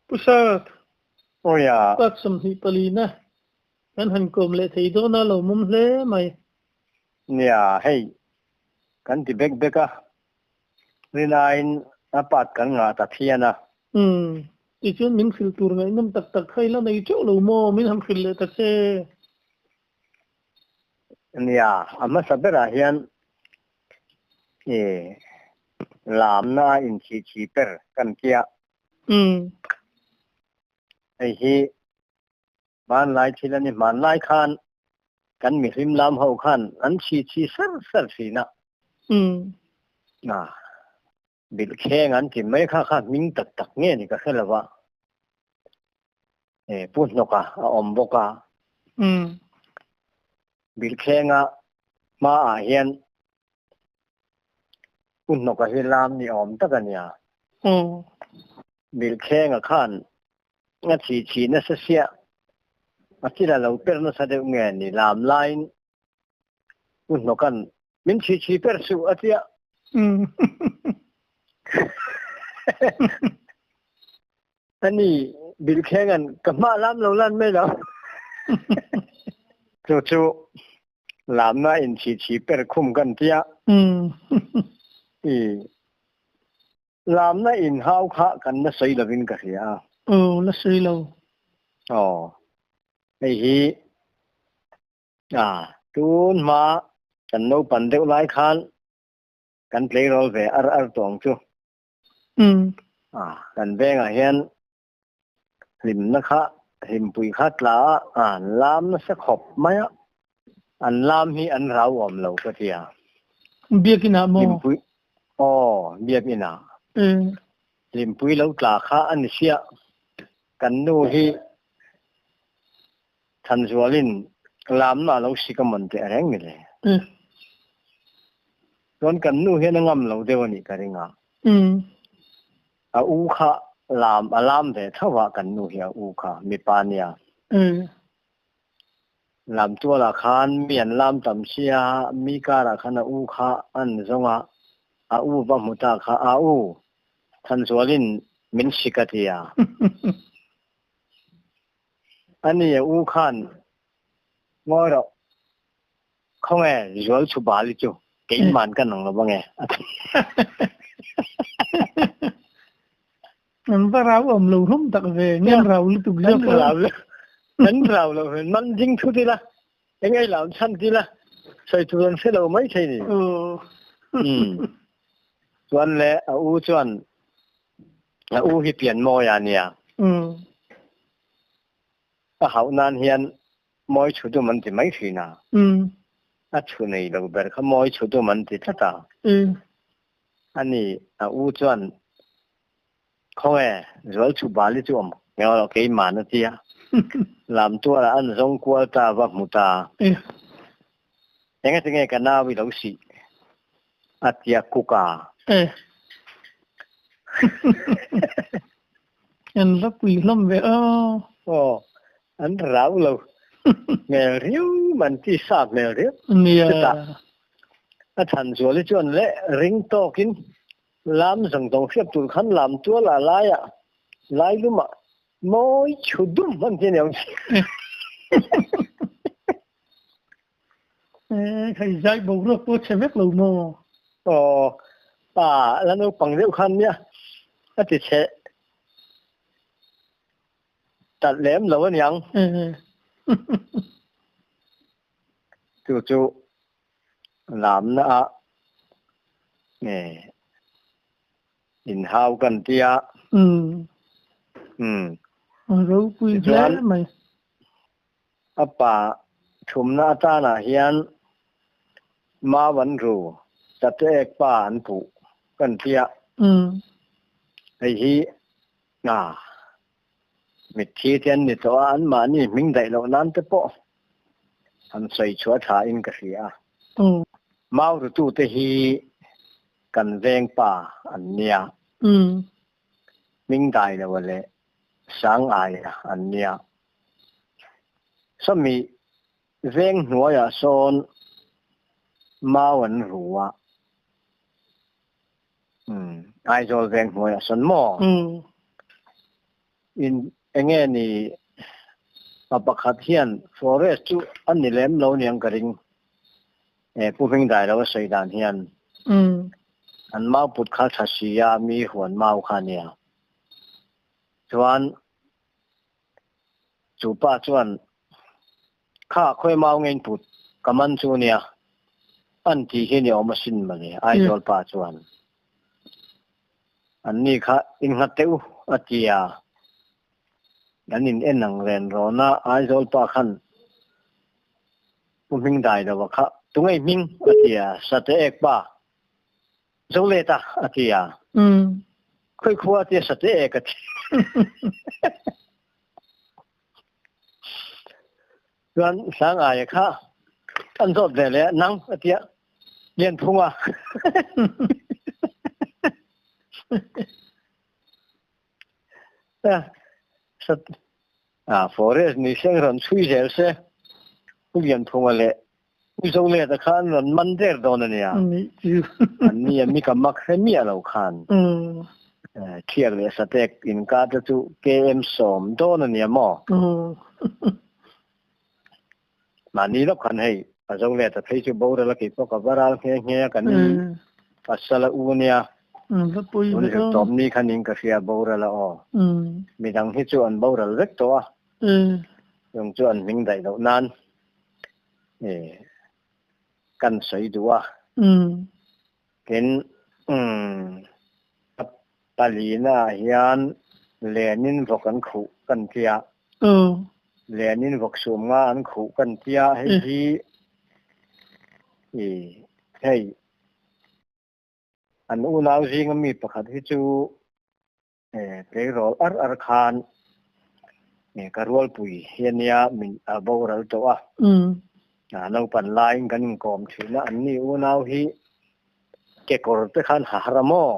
Pu Sir, Awia. Part 24 na kan han kawm leh thei dawn a, lo mawm hle mai. Nia, hei kan ti bek bek a, rinaiin a part kan ngah ta phian a. Umm, tichuan min hrilh tur ngaihnawm tak tak kha i la nei teuh lo maw, min han hrilh leh ta che. Nia, a hmasa berah hian i lamna a inchhi chhi per kan tia. Hei hi hmanlai thil a ni. Hmanlai khan kan mihlim lam ho khan an chhi chhi ser ser thin a. Bilhkheng an ti mai kha kha hming tak tak nge ni ka hre lo a. Pu Hnawka a awm bawk a. Bilhkhenga hmaah hian Pu Hnawka hi lam ni awm tak a nia. Bilhkhenga khan a chhi chhi nasa siah a thil a lo per nasa deuh nge ni lam laiin Pu Hnawka'n min chhi chhi per suh a tia. Ani Bilhkhenga'n ka hma lam lo lan mai lo. Chu chu lamna in chhi chhi per khum kan tia. I lamna in hau kha kan la sawi lovin ka hria a. Aw, la sawi lo. Aw, hei hi a tun hma kan naupan deuh lai khan kan tleirawl ve ar ar tawng chu. A, kan vengah hian hlimna kha, hlimpui kha tla a, an lam nasa khawp mai a, an lam hi an rau awm lo ka ti a. Biakinah maw? Hlimpui, aw, biakinah. Hlimpui lo tla kha a ni siah. Kan nu hi Thanzualin lamna a lo sik a mawn teh reng ni le. Chuan kan nu hian a ngam lo deuh a nih ka ring a. A u kha lam a lam ve tho a kan nu hi a u kha mipa nia. Lam tualah khan mi an lam tam sia mi karah khan a u kha an zawng a, a u va hmu ta kha a u Thanzualin min sik a ti a. Ani a u khan ngawi rawh Khawnge zual chhu bal hi chu keimahn ka nang lo ang e a ti. An va rau awm lo hlawm tak ve, nge an rau lutuk zawk a? An rau lo ve, man ding thut ila, eng ei lo an chhan ila, sawi tur an hre lo mai thei ni. Chuan le a u chuan a u hi pian mawi a nia. A hauh nan hian Mawi chhu dum an ti mai thin a. A chhu nei lo ber kha mawi chhu dum an ti tlat a. Ani a u chuan khawnge zual chhu bali chu awm ngeuh lo keimahn a tia. Lam tuarah an zawng kual ta va hmu ta. Engatinge ka nau i lo sih a tia kuk a. An va pui hlawm ve aw. Aw, an rau lo hmel riau man ti sa hmel riau. Nia. Chutah a chhan zual hi chuan leh ring tawkin lam zawng zawng hriat tur khan lam tual a laiah lai lumah mawi chhu dum hman chi a ni ang. Hei zai boruak pawh chhe vek lo maw? Aw, pa la naupang deuh khan nia a ti chhe talh lem lo aniang. Chu chu lamna ah nge inhau kan tia. Umm. Ropui hle mai. A pa thumna atanah hian mau an ru, tate ek pa an puh kan tia. Hei hi hna mitthi te an ni tawh a, anmahni hming daih loh nan te pawh han sawi chhuah tha in ka hria a. Mau rutute hi kan veng pa an nia. Hming dai lo leh sang aia an nia. Sawmi veng hnuaiah sawn mau an ru a, umm Aizawl veng hnuaiah sawn maw? In enge ni pa pakhat hian forest chu a ni lem lo niang ka ring. E Pu Hmingdai lo a sawi dan hian an mau put kha tha si a mi huan mau kha nia. Chuan chu pa chuan kha khawi mau ngein put ka man chu nia an tih hi ni awm asin mawle Aizawl pa chuan. An ni kha innghat teh u a ti a, an in en ang ren rawn a, Aizawl pa khan Pu Hming dai lo a kha tungei hming a ti a, Sate ek pa zo let a a ti a, khawi khua a ti a Sate ek a ti. Chuan Sangaia kha an zawt ve leh a, Nang a ti a, Lianphunga. Forest ni seng rawn chhui zel se, Pu Lianphunga leh Pu Zoleta kha an rawn man der dawn a nia. An ni a mi ka mak hre miah lo khan. Thiak leh Satek inkar te chu KM 10 dawn a nia maw? Mahni lawk khan hei a zo let a phei chu boral a kei pawh ka va ral nghe nghe a kan pasal a u nia. Tun zirtawp ni khan in ka hria boral a aw. Midang hi chu an boral vek tawh a. Chung chu an hming daih loh nan kan sawi duh a. Tin Palina ah hian lenin vawk an khuh kan tia. Lenin vawk sum nga an khuh kan tia. Hei hi i hei an unau zinga mi pakhat hi chu tleirawl ar ar khan ka rualpui hi ania min a boral tawh a. Naupan laiin kan inkawm thin a, anni unau hi kekawr te khan ha har a maw?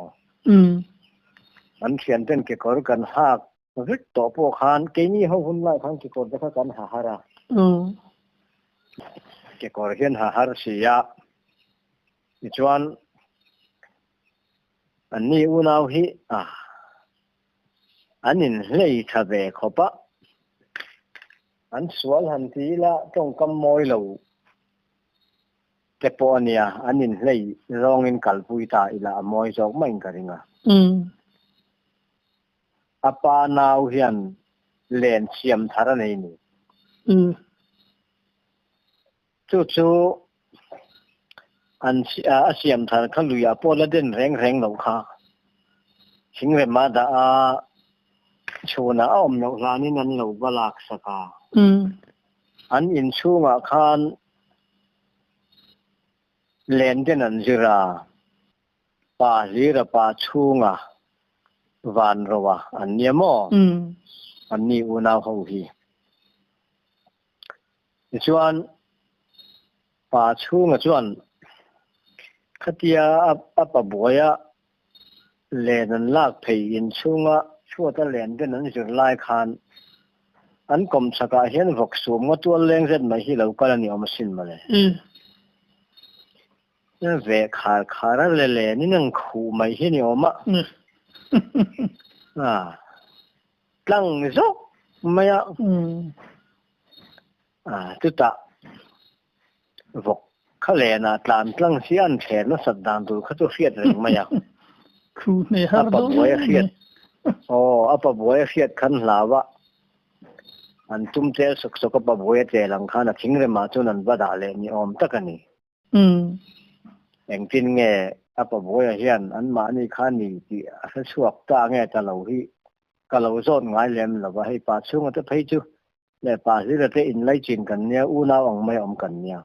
An thian ten kekawr kan hak vek tawh pawh khan keini ho hun lai khan kekawr te kha kan ha har a. Kekawr hian ha har si a, tichuan anni unau hi an inhlei tha ve khawp a. An sual han ti ila tawngkam mawi lo te pawh a nia, an inhlei zawngin kalpui ta ila a mawi zawk maiin ka ring a. A pa nau hian len siam thar a nei ni. Chu chu an a siam thar kha luiah pawh la den reng reng loh kha. Thingrem a dah a, chhunah a awm loh hlanin an lo va lak sak a. An inchhungah khan len den an zir a, pa hlira pa chhunga van roa an nia maw? Anni unau ho hi. Tichuan, pa chhunga chuan khatia a pa buaia len an lak phei inchhunga chhuata len den an zir lai khan an kawm chhakah hian vawk sum nga tual leng zet mai hi lo kal a ni awm asin mawle. Ve khar khar a le lenin an khuh mai hi a ni awm a. Tlang zawk mai a. Chutah vawk kha lenah tlan tlang si an thler nasat dan tur kha chu hriat reng mai a. A pa buai a hriat aw a pa buai a hriat khan hlau a, an tum tel sawk sawk a pa buai a tel ang khan a thingremah chuan an va dah leh ni awm tak a ni. Engtin nge a pa buaia hian anmahni kha ni tih a hre chhuak ta nge ta lo hi ka lo zawt ngai lem lo va, hei pa chhunga te phei chu leh pa hlira te inlaichin kan nia, unau ang mai awm kan nia.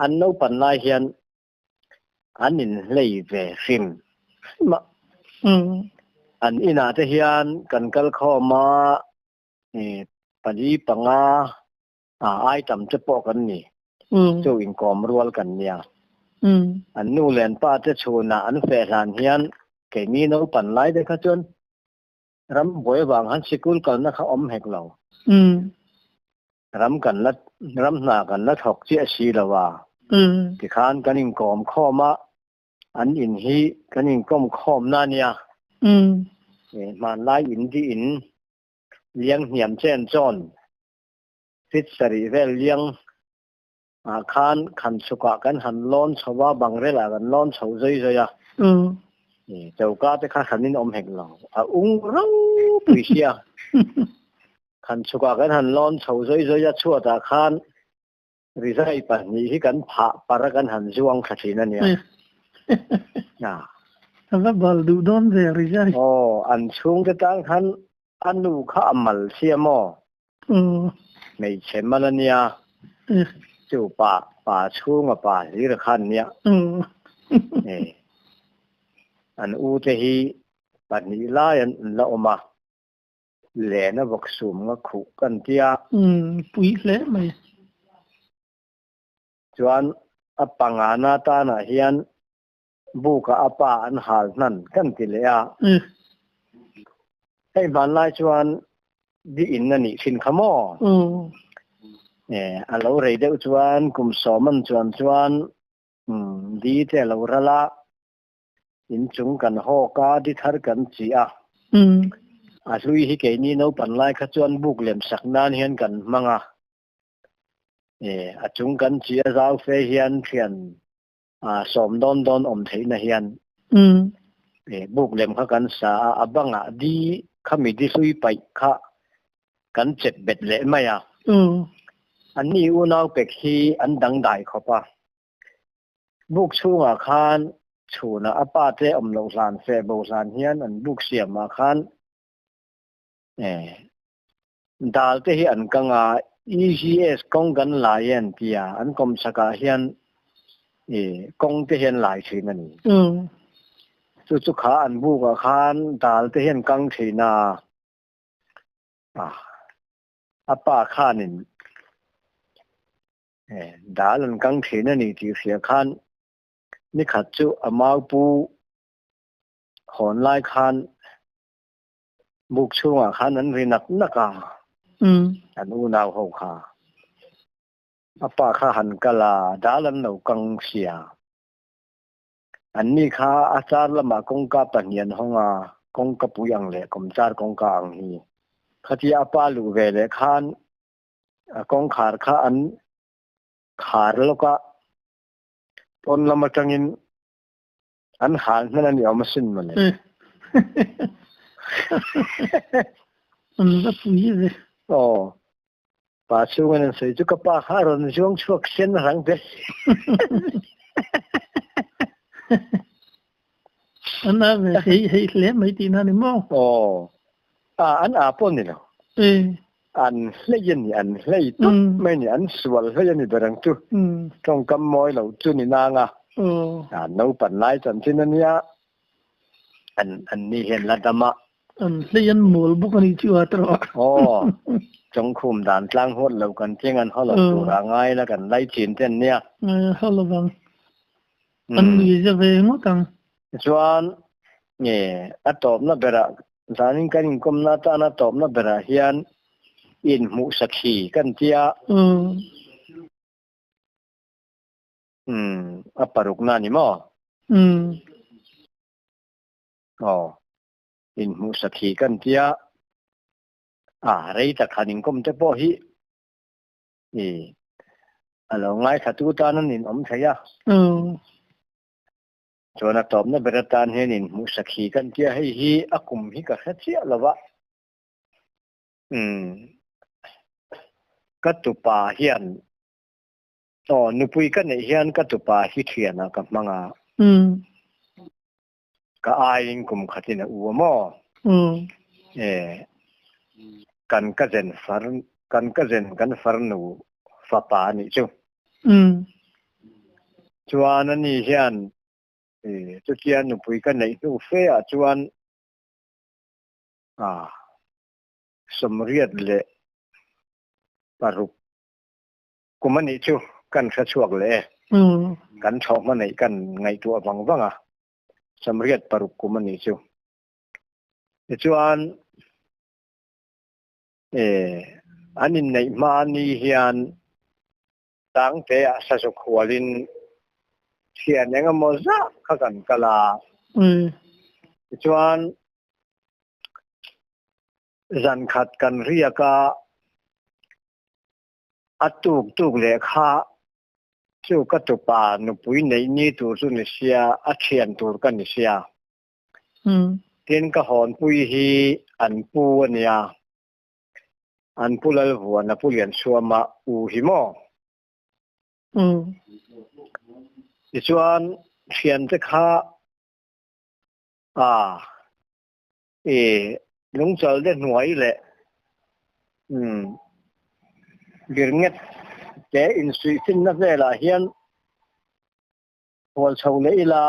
An naupan lai hian an inhlei ve hrim hrim a. An inah te hian kan kal khawm a, pali panga ai tam te pawh kan ni. Chu inkawm rual kan nia. An nu leh an pa te chhunah an feh hlan hian keini naupan lai te kha chuan Ram buai vang han sikul kalna kha awm hek lo. Ram kan la ram hna kan la thawk chiah si lo a. Tikhan kan inkawm khawm a, an in hi kan inkawm khawmna a nia. Hmanlai in di in. Liang hniam chen chawn fit sarih vel liang ah khan khan chhukah kan han lawn chho a, bangrel ah kan lawn chho zui zui a. Choka te kha hranin awm hek lo, a ung ropui sia. Khan chhukah kan han lawn chho zui zui a, chhuatah khan rizai pahnih hi kan phah par a kan han zuang thla thin a nia. A va bal duh dawn ve rizai. Aw, an chhungte tan khan a nu kha a mal sia maw? Hmeichhe mal a nia. Chu pa pa chhunga pa hlir kha an nia. An u te hi pahnih lai an la awm a. Len a vawk sum nga khuh kan tia. Pui hle mai. Chuan a pangana tanah hian Buka a pa an hal hnan kan ti leh a. Hei hmanlai chuan di in a nih thin kha maw? A lo rei deuh chuan kum sawm an chuan chuan di te a lo ral a, inchung kan hawk a, di thar kan chi a. A hlui hi keini naupan lai kha chuan buk lem sak nan hian kan hmang a. A chung kan chi a zau fe hian thian sawm dawn dawn awm theihna hian buk lem kha kan sa a, a bangah di khami di hlui paih kha kan chep bet leh mai a. Anni unau pek hi an dangdai khawp a. Buk chhungah khan chhunah a pa te awm loh hlan feh bo hlan hian an buk siamah khan Dal te hi an kang a, EGS kawng kan lai e an ti a, an kawm chhakah hian kawng te hi an lai thin a ni. Chu chu kha an bukah khan dal te hi an kang thin a, a pa khanin dal an kang thin a ni tih hria khan nikhat chu a maupu hawn lai khan Buk chhungah khan an ri nak nak a, an unau ho kha. A pa kha han kal a, dal an lo kang sia. Anni kha a char lamah kawngka pahnih an hawng a, kawngka pui ang leh kawmchar kawngka ang hi. Khatia a pa luh ve leh khan a kawngkhar kha an khar lawk a, pawn lam atangin An hal hman a ni awm asin mawle. An va pui ve. Aw. Pa chhungin an sawi chu ka pa kha a rawn zuang chhuak sen rang ve. An a ve hei hei hle mai tihna ni maw? Aw. A an a pawh ni lo. An hlei a ni, an hlei tawp mai a ni, an sual hlei a ni ber ang chu. Tawngkam mawi lo chu ni nang a. Naupan lai chanchin a nia, an an ni hian la dam a. An hlei an mawl bawk a ni chu a tawh a. Aw, chawngkhum dan tlang huat lo kan tling an haw lo tur a ngai la kan lai chin te an nia. Haw lo vang. An nui za ve ngawt ang. Chuan nge a tawpna berah zanin kan inkawmna atana tawpna berah hian inhmuh sakhi kan tia. Umm a parukna a ni maw? Aw inhmuh sakhi kan tia. A rei tak han inkawm te pawh hi i a lo ngaithla tu tan an inawm thei a. Chuan a tawpna ber atan hian inhmuh sakhi kan tia hei hi a kum hi ka hre chiah lo va. Umm ka tupa hian aw nupui ka neih hian ka tupa hi thianah ka hmang a. Ka aiin kum khatin a u a maw? E kan ka zen far kan ka zen kan farnu fapa a nih chu. Chuan ani hian e chutia nupui ka neih hnu fe ah chuan a 86 kum a nih chu kan hre chhuak leh e. Kan thawh hma neih kan ngaihtuah vang vang a. 86 kum a nih chu. Tichuan e an inneih hma ni hian Tangte ah sazuk hualin thian eng emaw zah kha kan kal a. Tichuan. Zan khat kan riak a, a tuk tuk leh kha chu ka tupa nupui neih ni tur chu ni sia, a thian tur ka ni sia. Tin ka hawnpui hi an pu a nia, an pu Lalvuana Pu Liansuama u hi maw? Tichuan thiante kha a I lungchal te hnuai leh umm birnget te insuihfinna velah hian hual chho leh ila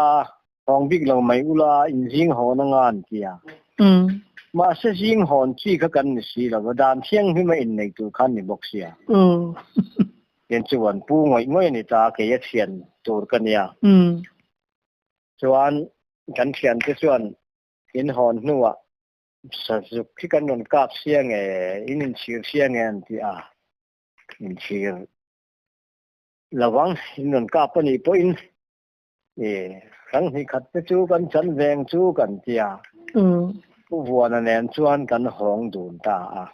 hawng bik lo mai ula inzing hawn anga an ti a. Mahse zing hawn chi kha kan ni si lo va, dan thianghlim a innei tur kha an ni bawk sia. Tin chuan pu ngawih ngawih a ni ta, kei a thian tur ka nia. Chuan kan thiante chuan In hawn hnuah sazuk hi kan rawn kap sia nge, in inchhir sia nge an ti a, inchhir lovang, in rawn kap a nih pawhin i hrang hnih khat te chu kan chan veng chu kan ti a, Pu Vuana nen chuan kan hawng dun ta a.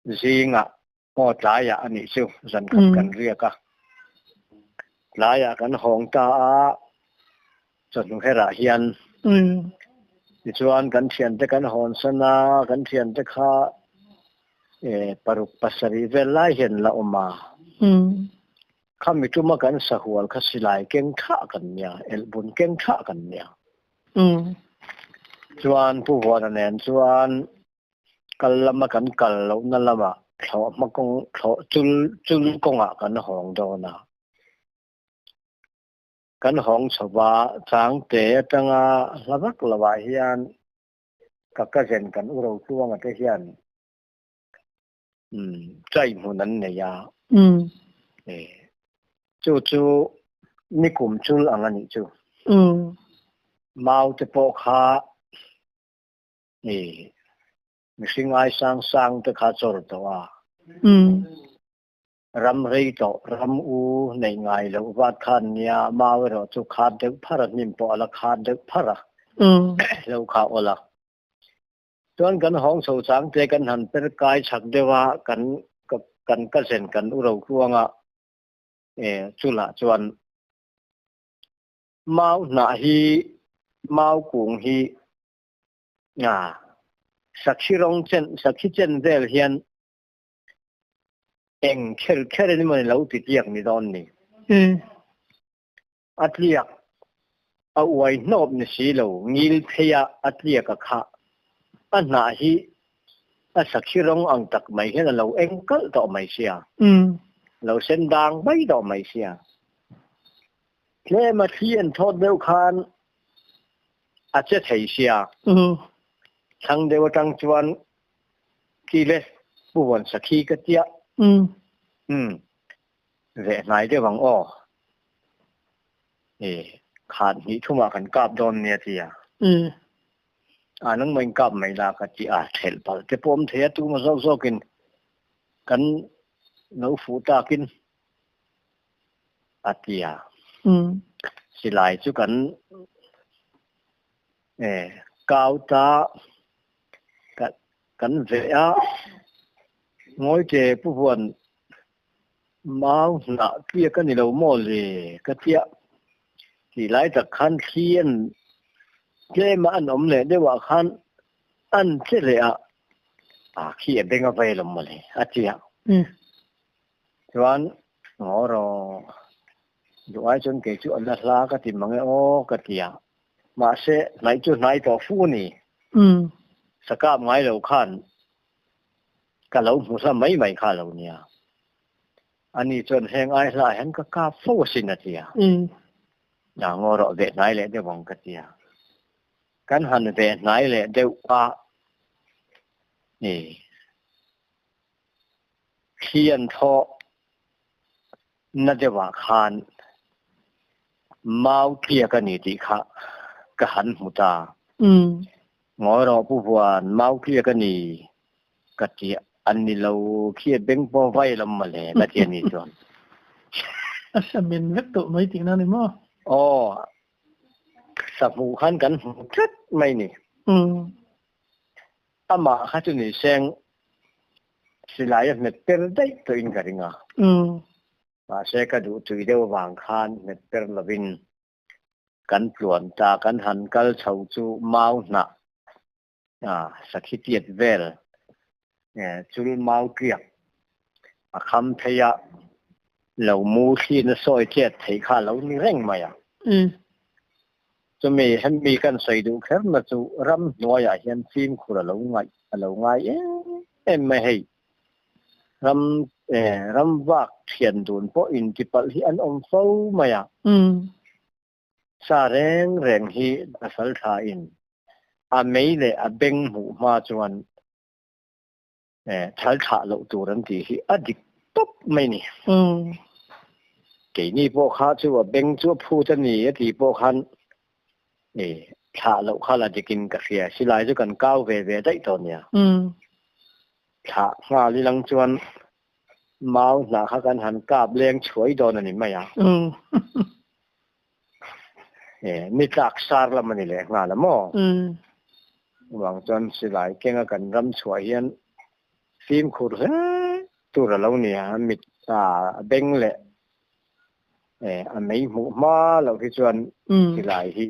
Zingah aw tlaiah a nih chu zan khat kan riak a, tlaiah kan hawng ta a, chawhnu herah hian tichuan kan thiante kan hawn san a, kan thiante kha paruk pasarih vel lai hian la awm a, khami tuma kan sahual kha silai keng thlah kan nia, elhbun keng thlah kan nia. Chuan Pu Vuana nen chuan Kal lama kan kal lohna lamah thlawhhma kawng thlawh chul chul kawngah kan hawng dawn a. Kan hawng chho va, Changte atanga hla vak lovah hian ka cousin kan u Rotluanga te hian umm chai hmun an nei a. Chu chu nikum chul ang a nih chu. Mau te pawh kha I mihring ai sang sang te kha chawr tawh a. Ram rei tawh, ram u nei ngai loh vat khan nia, mau erawh chu khat deuh phar a, hnim pawh a la khat deuh phar a, lo kha awl a. Chuan kan hawng chho chang te kan han per kai chak deuh a, kan kan cousin kan u Rotluanga chulah chuan mau hnah hi mau kung hi A, sakhi rawng chen, sakhi chen vel hian eng kher kher in emaw ni lo ti tliak ni dawn ni. A tliak a uai hnawp ni si lo, ngil phei a a tliak a khah. A hnah hi a sakhi rawng ang tak mai hian a lo eng kalh tawh mai sia, lo sen dang mai tawh mai sia. Tlem a thli an thawt deuh khan a che thei sia. Thlang deuh atang chuan khi le Pu Vawn Sakhi ka tia. Umm veh hnai deuh ang aw. E khat hnih thumah kan kap dawn nia tia. A nangmah in kap mai la ka ti a, thelh palh te pawh awm thei a tuma zawk zawkin kan lo fuh takin a ti a. Silai chu kan kau ta kan veh a, Ngawite Pu Huan mau hnah tliak a ni lo maw le ka tia. Tih lai tak khan thli an tlem a an awm leh deuh ah khan an che leh a, a khi a beng a vei lo maw le a tia. Chuan ngaw rawh, duh ai chuan kei chu a la hla ka ti mang e aw ka ti a, mahse hnaih chu hnai tawh fu a ni. Sakap ngai lo khan ka lo hmu hla mai mai kha lo nia. Ani chuan heng ai hla hian ka kap fo asin a ti a. Na ngaw rawh veh hnai leh deuh ang ka ti a. Kan han veh hnai leh deuh a ni. Thli an thawh na deuhah khan mau tliak a ni tih kha ka han hmu ta. Ngawi rawh Pu Vuan, mau tliak a ni ka ti a ni lo khi a beng pawh vai lam mawle ka ti a ni chuan. A hramin vek tawh mai tihna ni maw? Aw, sa hmuh khan kan hmu tlat mai ni. Amah kha chu ni seng silai a hmet per daih tawhin ka ring a. Mahse ka duh tui deuh vang khan hmet per lovin kan tluan ta, kan han kal chho chu mau hnah sakhi tiat vel chul mau tliak a kham phei a, lo mu thlin a sawi chet theih kha a lo ni reng mai a. Chumi hemi kan sawi duh kher na chu ramhnuaiah hian fimkhur a lo ngaih a lo ngai em em mai hei. Ram ram vak thian dun pawh intipalh hi an awm fo mai a. Sa reng reng hi pasal tha in a mei leh a beng hmuh hma chuan thal thlah loh tur an tih hi a dik tawp mai ni. Keini pawh kha chu a beng chu a phut a ni a tih pawh khan thlah loh kha la dikin ka hria. Silai chu kan kau ve ve daih tawh nia. Thlah nghal ilang chuan mau hnah kha kan han kap leng chhuai dawn a ni mai a. Ni tlak sar lam a ni leh nghal a maw? Chuvang chuan silai kenga kan ram chhuah hian fimkhur hle tur a lo ni a, mit a beng leh a mei hmuh hma loh hi chuan silai hi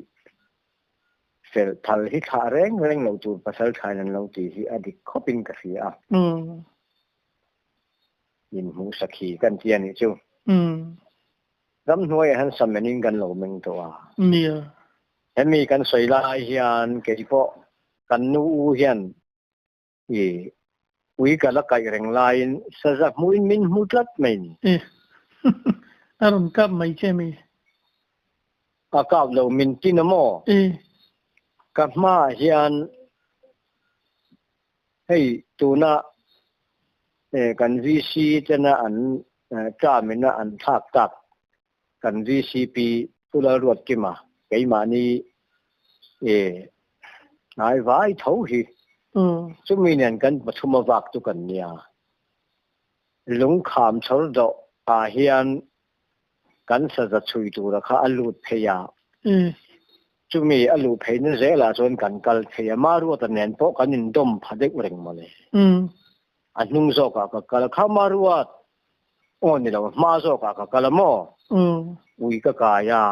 fel thal hi thlah reng reng loh tur pasal thain an lo tih hi a dik khawpin ka hria a. Inhmuh sakhi kan ti a nih chu. Ramhnuaiah hian samen in kan lo meng tawh a. Nia. Hemi kan sawi lai hian kei pawh kan nu u hian i ui ka la kaih reng laiin saza hmuhin min hmu tlat mai ni. E. A rawn kap mai che mi. A kap lo min tin a maw? E. Ka hmaah hian hei tuna kan VC tena an term ina an thlak tak kan VCP Pu Lalruatkima keimahni hnai vai tho hi chumi nen kan pathum a vak chu kan nia. Lungkham chhawr dawh ah hian kan saza chhui tura kha a lut phei a. Chumi a luh pheina zelah chuan kan kal thei a, Maruata nen pawh kan indawm pha deuh reng mawle. A hnung zawkah ka kal a, kha Maruat! Aw ni lo, hma zawkah ka kal a maw? Ui ka kai a,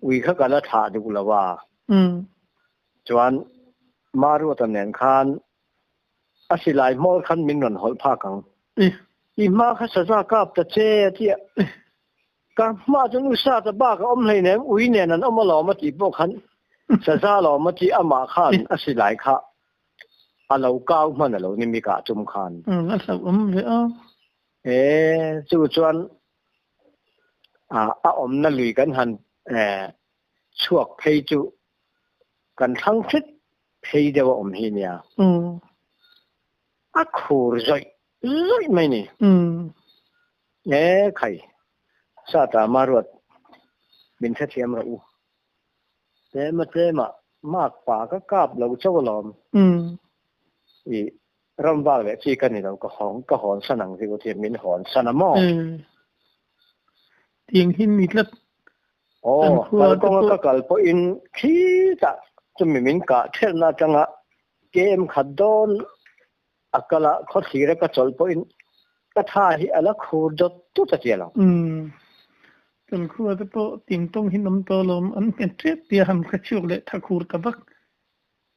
ui kha ka la thlah duh lo a. Chuan Maruata nen khan a silai hmawr khan min rawn hawlh phak ang. I hma kha saza kap ta che a ti a. Ka hma chuan u sa ta bak a awm hleinem, ui nen an awm alawm a tih pawh khan saza lawm a tih amah khan a silai kha a lo kau hman a lo ni mikah tum khan. A hlauhawm ve a. E, chu chuan a awmna lui kan han chhuak phei chu kan thlang thlit phei deuh a awm hi nia. A khur zawih zawih mai ni. E khai, Sata Maruat, min hrethiam rawh u. Tlema tlema mak pa ka kap lo chauh alawm. I ram vak leh chi ka ni lo, ka hawng ka hawn san ang zir u thiam min hawn san a maw? Tiang hi ni tlat. Aw, kalkawnga ka kal pawhin khitah chumi min kah thelhna atanga KM khat dawn A kal a, khawthlir a ka chawlh pawhin ka tha hi a la khur dawt dawt a tia lo. Umm. Kan khua te pawh tingtawng hi nawm tawh alawm, an nghet tep tia han hre chhuak leh tha khur ta vak.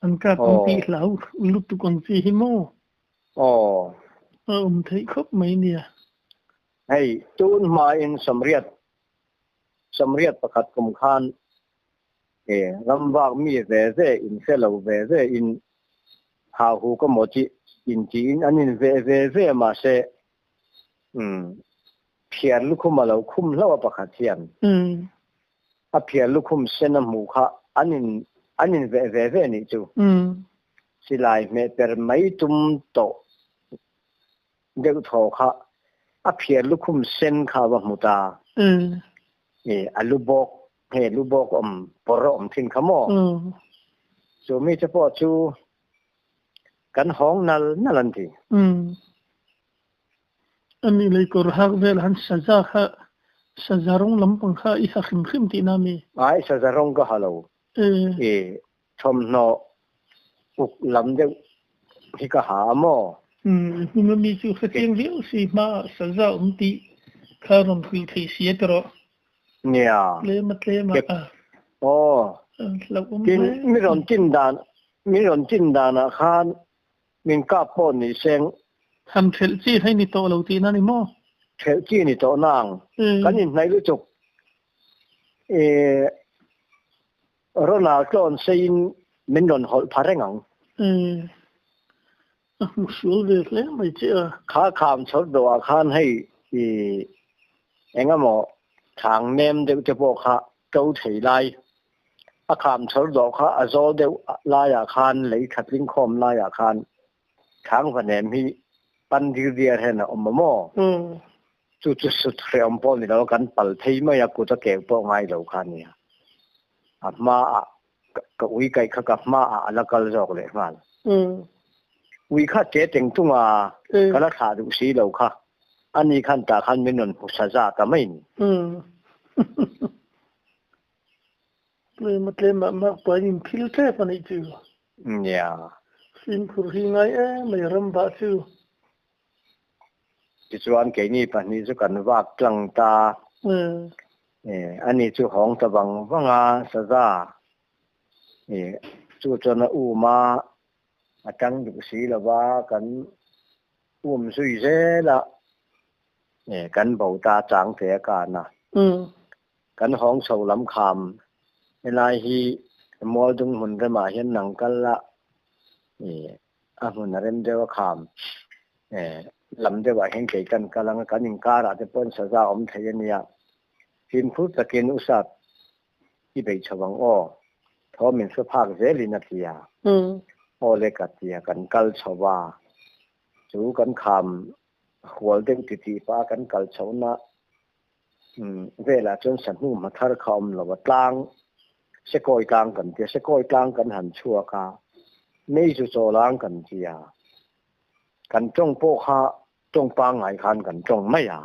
An kap ang tih hlau lutuk ang chi hi maw? Aw. A awm theih khawp mai nia. Hei, tun hmain sawmriat, sawmriat pakhat kum khan Ramvak mi ve ve in hre lo ve ve in hau hu ka maw tih in tiin an in veh ve ve mahse phiar lukhum a lo khum hlauh a pakhat hian a phiar lukhum sen a hmuh kha an in an in veh ve ve nih chu silai hmeh per mai tum tawh deuh thaw kha a phiar lukhum sen kha a va hmu ta a lu bawk He lu bawk awm pawr a awm thin kha maw? Chu mi te pawh chu kan hawng nal nal an ti. Ani lei kawr hak vel han saza kha saza rawng lampang kha i ha hrim hrim tihna mi? Ai saza rawng ka ha lo. I thawmhnaw. Uk lam deuh hi ka ha a maw? Umm hnung ami chu hrechiang viau si hma ah saza awm tih kha rawn hrilh theih si a ti rawh. Nia. Tlem a tlem a a. Aw. Hlauh awm Tin hle. Mi rawn tin dan mi rawn tin dan ah khan min kap pawh ni seng. Han thelh chi hei ni tawh lo tihna ni maw? Thelh chi ni tawh nang. Kan inhnaih lutuk. Ih. Ronald tlawn seiin min rawn hawlh pha reng ang. Umm. A hmu sual ve hle mai che a. Kha kham chhawr dawhah khan hei i eng emaw thang nem deuh te pawh kha to thei lai. A kham chhawr dawh kha a zawl deuh laiah khan lei tha tling khawm laiah khan thang va nem hi pan dir diar hian a awm a maw? Chu chu sut hrehawm pawh ni lo kan pal phei mai a kut a keu pawh ngai lo kha a nia. A hmaah ka ui kaih kha ka hmaah a la kal zawk leh nghal. Ui kha che teng tung a, ka la thlah duh si lo kha. Ani khan tah khan min rawn hmu sa za ta mai ni. Tlema tlema mak pain in phil tep a nih chu. Nia. Fimkhur hi ngai em mai ram bah chu. Tichuan keini pahnih chu kan vak tlang ta. Ani chu hawng ta vang vang a, saza chu chuan a um a, a tang duh si lo va, kan um zui zel a, kan bo ta chang te a kan a. Kan hawng chho lam kham helai hi Mualdung hmun remah hian nang kal a, a hmun a rem deuh a kham lam deuh ah hian kei kan kal ang a kan inkar ah te pawhin saza awm thei a nia fimkhur takin u sap i beih chho ang aw thaw min hre phak zelin a ti a aw le ka ti a kan kal chho a chu kan kham hual deuh ti tih pah a kan kal chho na velah chuan sahnu hma thar kha awm lo a tlang Sekawi tlang kan ti a, Sekawi tlang kan han chhuak a, Meizu chaw lang kan ti a, kan tawng pawh kha tawng pangngai khan kan tawng mai a.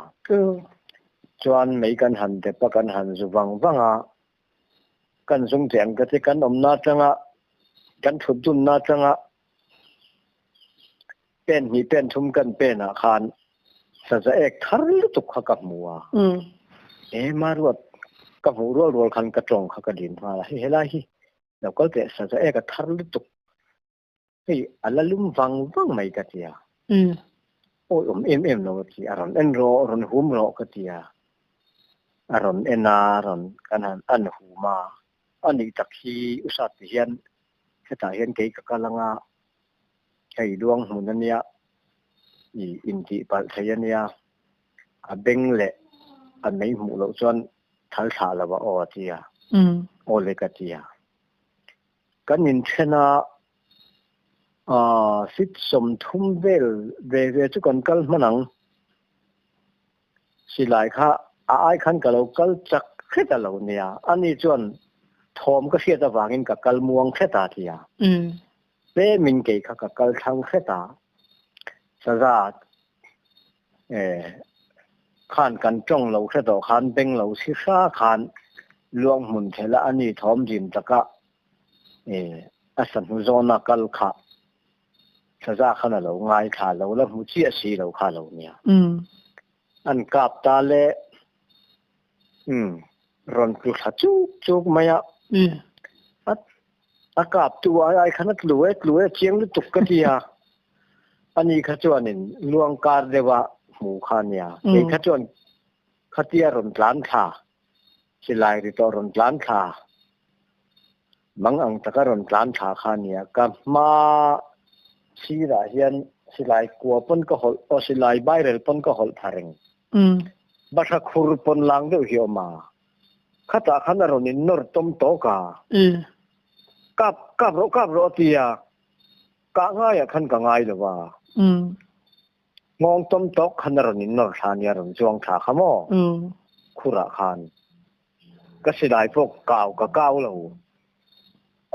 Chuan mei kan han dep a, kan han zu vang vang a, kan zung teh ang ka ti, kan awmna atanga kan thut dunna atanga pen hnih pen thum kan pen ah khan saza ek thar lutuk kha ka hmu a e maruat ka hmuh rual rual khan ka tawng kha ka din nghal a hei helai hi lo kal teh saza ek a thar lutuk hei a la lum vang vang mai ka ti a awi awm em em lo ka ti a rawn en rawh rawn hum rawh ka ti a a rawn en a rawn kan han an hum a a nih tak hi usat ti hian hetah hian kei ka kal anga Hei luang hmun a nia, i intih palh thei a nia, a beng leh a mei hmuh loh chuan thal thlah lo a aw a ti a, aw le ka ti a. Kan inthen a, fit 30 vel ve ve chu kan kal hman ang. Silai kha a ai khan ka lo kal chak hret a lo nia, ani chuan thawm ka hriat avangin ka kal muang hret a ti a. Tlemin kei kha ka kal thlang hret a, saza khan kan tawng lo hre tawh khan beng lo si hra khan luang hmun thela ani thawm dim taka a sahnu zawna kal kha saza khan a lo ngaithla lo la hmu chiah si lo kha lo nia. An kap ta le rawn tlu thla chuk chuk mai a. A kap tu ai ai khan a tlu e tlu e chiang lutuk ka ti a. Ani kha chuanin luang kar deuha hmu kha a nia. Kei kha chuan khatia rawn tlan thla, silai ri tawh rawn tlan thla, mang ang taka rawn tlan thla kha a nia. Ka hma sirah hian silai kua pawn ka hawlh, aw silai bairel pawn ka hawlh pha reng. Bahra khur pawn lang deuh hi a awm a. Khatah khan a rawn in nawr tawm tawk a. Kap, kap rawh, kap rawh a ti a. Kah ngaiah khan ka ngai lo va. Nghawng tawm tawk khan a rawn in nawr thla nia rawn chuang thla kha maw? Khurah khan. Ka silai pawh kau ka kau lo.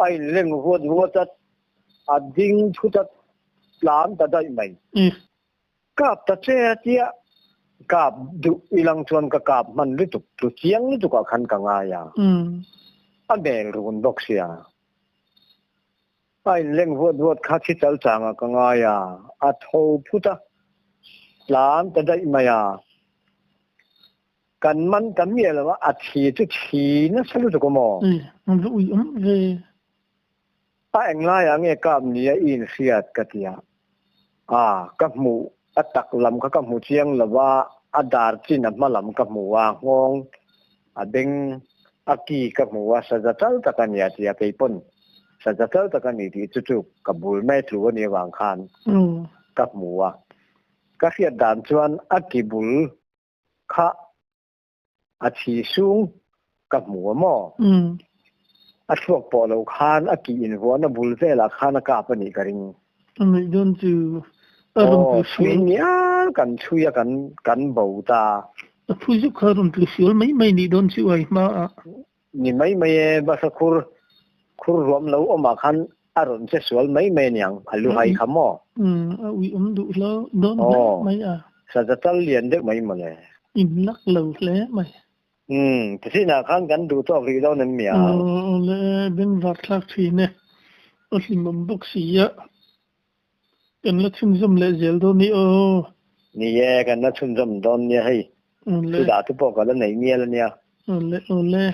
A in leng vuat vuat a, a ding thut a tlan ta daih mai. Kap ta che a tia, kap duh ilang chuan ka kap hman lutuk tlu chiang lutuk ah khan ka ngai a. A bel run bawk sia. A in leng vuat vuat kha thi chal changa ka ngai a, a tho phut a, tlan ta daih mai a. Kan man ta miah lo a, a thi chu thi nasa lutuk a maw? E, an va ui awm ve. A englaiah nge kap nia i inhriat ka ti a, a ka hmuh a tak lam kha ka hmu chiang lo a, a dar chin a hma lam ka hmu a, nghawng a beng a ki ka hmu a, saza tal tak a ni a ti a, kei pawn saza tal tak a ni tih chu chu ka bul mai tlu a nih avang khan ka hmu a, ka hriat dan chuan a ki bul kha a thi sung ka hmu a maw? A thluak pawh lo khan a kih invuahna bul velah khan a kap a nih ka ring. A ngaih dawn chu a rawn tlu sual. Chhui ngial kan chhui a kan kan bo ta. A phu zuk kha a rawn tlu sual mai mai nih dawn chu ai hma ah. Ni mai mai e, bus a khur khur ruam lo awmah khan a rawn che sual mai mai aniang, a lu hai kha maw? Umm, a ui awm duh hlo dawn hle mai a. Saza tal lian deuh mai mawle. In lak lo hle mai. Umm, tisinah khan kan duh tawk rih dawn em mi ang? Awle, bengvar thlak thin e, aw hlimawm bawk si a, kan la chhunzawm leh zel dawn ni aw. Ni e, kan la chhunzawm dawn nia hei, Awle. Chu dah te pawh ka la nei mial ania. Awle, awle.